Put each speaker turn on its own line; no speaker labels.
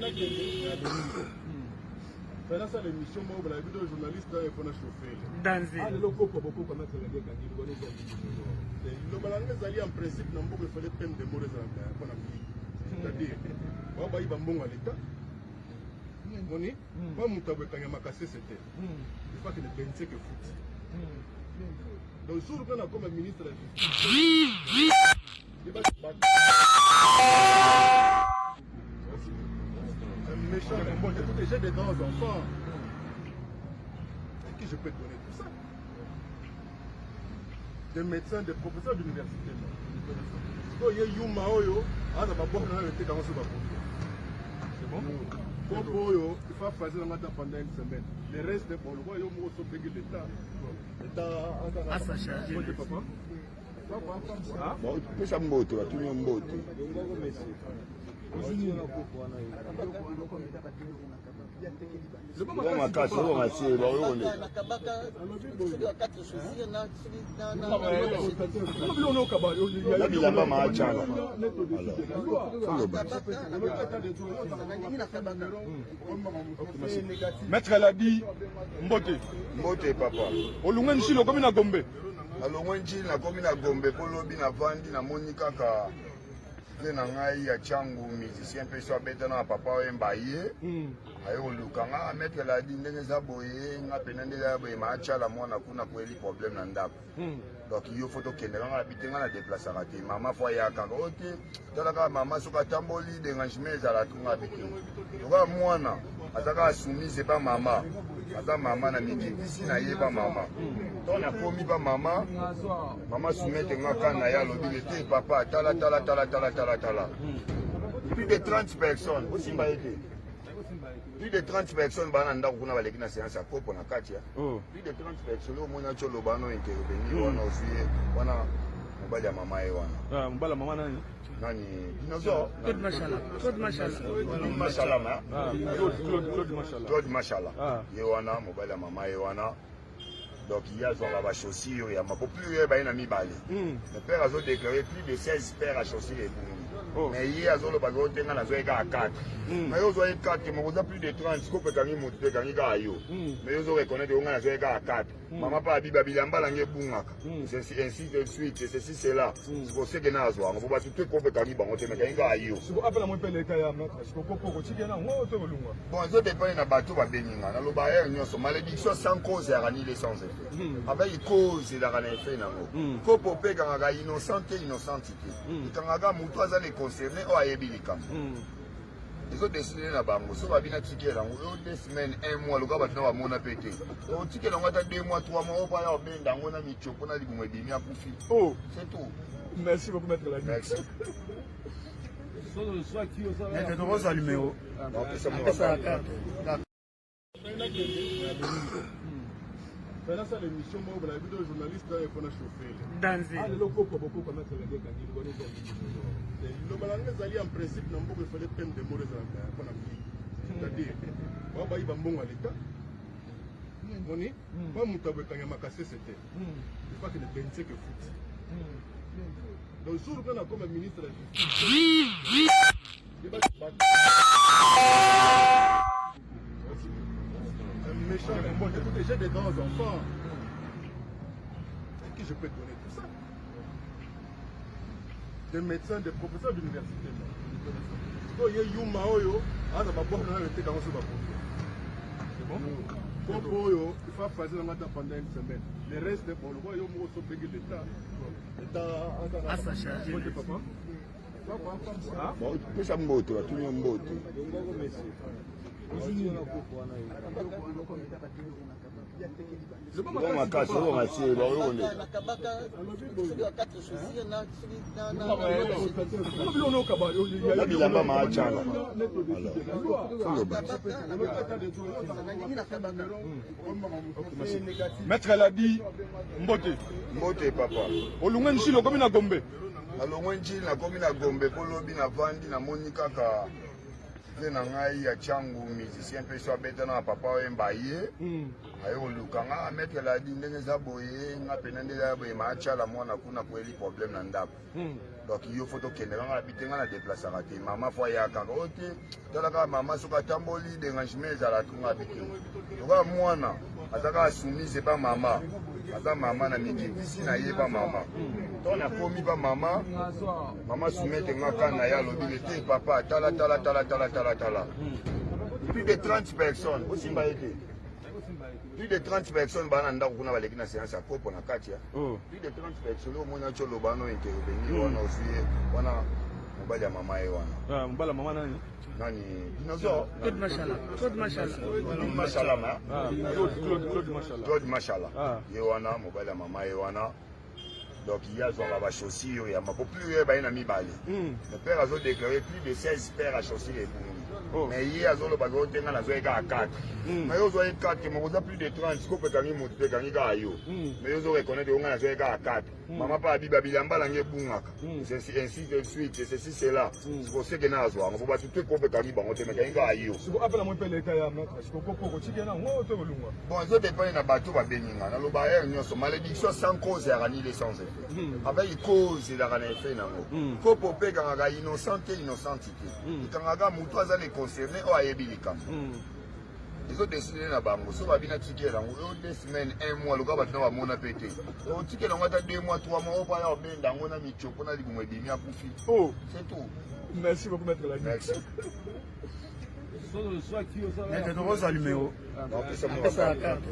Nakende fela sala émission moko bala bido journaliste oyo mpona chauffeur.
Danze.
Liloba na nga ezali en principe na mboka efale peine de mort ezalaka mpona miyibi, c'est-à-dire bao bayiba mbongo ya leta moni mpo moto aboekanyamaka sese te, il faut akende benseke futi. Donc jour mpe nakoma ministre ya justice, un méchant. Bon, écoutez, j'ai des grands enfants. À qui je peux donner tout ça? Des médecins, des professeurs d'université. Sikoyo ye yuma oyo aza babwaka na yo te kango so bakoki. C'est bon? Kopo oyo, il faut phraser na ngata pendant une semaine. Le reste, bon, le roi yo moko so bengi l'État. L'État
Asa chargé.
Papa.
Bon, pesa mbote, batuni yo mbote. Eza makasi, oyo makasi baoyo. Na bilamba maacala foloba.
Maître Ladi, mbote.
Mbote papa.
Olongwe Njili, okomi na Gombe.
Nalongwe Njili, nakomi na Gombe mpo lobi navandi, namoni kaka vieux na ngai ya Tshangu, musicien mpe so abeta na papa Oyemba, ye aye koluka nga: "Maître Ladi, ndenge eza boye, nga pena nde eza boye, maacala mwana kuna koyeli problème na ndako, donc yo faut tokende." Kanga na bite, nga na déplaçaka te, mama faut aya kaka oyo te. Tala kaka mama, soki atamboli, dérangement ezala to nga bite. Lokola mwana aza kaka soumise pa mama, aza mama na mikitisi na ye pa mama. To nakomi pa mama, mama soumettre nga ka na ye, alobi le te: "Papa, tala, tala, tala, tala, tala, tala, plus de 30 personnes osimba ye te, plus de 30 personnes baa na ndako kuna, baleki na séance ya kopo na kati ya plus de 30 personnes." Omoni ati oloba wana, intervenir wana, ozwi ye wana, mobali ya mama ye wana.
Mobali ya mama nani?
Nani, dinosaure?
Claude Machala. Claude Machala.
Mashala ma.
Claude, Claude, Claude Machala.
Claude Mashala. Ye wana mobali ya mama ye wana. Donc ye azwaka bachaussure oyo ya mapo plus ye baye na mibale. Mais père azodéclare plus de 16 paire ya chaussure ebungi. Mais ye azolobaka oyo te, nga nazwaki kaka 4. Mais yo ozwaki 4 moko, oza plus de 30, sikopo ekangi motu te, ekangi kaka yo. Mais yo ozoreconnaître yo: "Nga nazwaki kaka 4." Mama mpe abiba bilamba nange ebungaka, ainsi de suite, ceci, cela. Siko seke na azwa yango po bato te, kopo ekangi bango te, mais ekangi kaka yo.
Siko apela moi mpe leta ya maître, siko kopo kotikela yango to kolungwa?
Bon, ezodépendre na bato babengi nga. Naloba heure nyonso, malédiction sans cause ezalaka nile sans effet, avec cause ezalaka na effet nango. Kopo mpe ekangaka innocent te, innocente te, ekangaka motu aza le concerné oyo ayebi likambo. Ezodécider na bango. So babi natikela yango oyo 2 semaines, un mois, lokola bato na bamona mpe te, otikela yango ata 2 mois, 3 mois, oyo baya obenda yango na mitiopo na libumu ebimi, akufi. C'est tout.
Merci beaucoup, maître Ladi.
Merci.
Maître, tokozwa numéro?
Napesa mo.
Apesa carte.
Nakende fela sala émission moko bala bido journaliste oyo mpona chauffeur.
Danze.
Liloba na nga ezali en principe na mboka efale peine de mort ezalaka mpona miyibi, c'est-à-dire bao bayiba mbongo ya leta moni mpo moto aboekanyamaka sese te, il faut akende benseke futi. Donc jour mpe nakoma ministre ya justice, un méchant. Bon, écoutez, j'ai des grands enfants. À qui je peux donner tout ça? Des médecins, des professeurs d'université. Sikoyo ye yuma oyo aza babwaka na yo te kango so bakoki. C'est bon? Kopo oyo, il faut phraser na ngata pendant une semaine. Le reste, bon, le roi yo moko so bengi l'État. L'État
Asa chargé.
Papa.
Bon, pesa mbote, batuni yo mbote. Eza makasi, oyo makasi baoyo. Na bilamba maacala foloba.
Maître Ladi, mbote.
Mbote papa.
Olongwe Njili, okomi na Gombe.
Nalongwe Njili, nakomi na Gombe mpo lobi navandi, namoni kaka vieux na ngai ya Tshangu, musicien mpe so abeta na papa Oyemba, ye aye koluka nga: "Maître Ladi, ndenge eza boye, nga pena nde eza boye, maacala mwana kuna koyeli problème na ndako." Donc yo faut tokende kanga na bite, nga na déplaçaka te. Mama faut aya kaka oyo te. Tala kaka mama, soki atamboli, dérangement ezala to nga bite. Lokola mwana aza kaka soumise pa mama, aza mama na mikitisi na ye pa mama. To nakomi pa mama, mama soumettre nga ka na ye, alobi le te: "Papa, tala, tala, tala, tala, tala, tala." Plus de 30 personnes osimba ye te. Plus de 30 personnes baa na ndako kuna, baleki na séance ya kopo na kati ya plus de 30 personnes. Omoni ati oloba no intervenir wana, ozwi ye wana, mobali ya mama ye wana.
Mobali ya mama nani?
Nani? Dinosaure.
Claude Machala. Claude Machala.
Machala ma.
Claude, Claude, Claude Machala.
Claude Machala. Ye wana mobali ya mama ye wana. Donc ye azwaka bachaussure ya mako plus ye baye na mibale. Le père azodéclare plus de 16 paires ya chaussure ebungi, mais ye azolobaka oyo te, nga nazwaki kaka 4. Mais yo ozwaki 4, moko oza plus de 30, sikopo ekangi motu te, ekangi kaka yo. Mais yo ozoreconnaître yo: "Nga nazwaki kaka 4." Mama mpe abiba bilamba nange ebungaka, ainsi de suite, ceci, cela. Siko seke na azwa yango po bato te, kopo ekangi bango te, mais ekangi kaka yo.
Siko apela moi mpe leka ya maître, siko kopo kotikela yango to kolungwa?
Bon, ezodépendre na bato babengi nga. Naloba heure nyonso, malédiction sans cause ezalaka nile sans effet. Avec cause ezalaka na effet nango. Kopo mpe ekangaka innocent te, innocente te. Ekangaka motu aza le concerné, oyo ayebi likambo. Ezodécider na bango. So babi natikela yango oyo 2 semaines, un mois, lokola bato na bamona mpe te, otikela yango ata 2 mois, 3 mois, oyo mpaya obenda yango na mitiopo na libumu ebimi, akufi. C'est tout.
Merci beaucoup, maître Ladi.
Merci.
Maître, tokozwa numéro?
Napesa.
Apesa carte.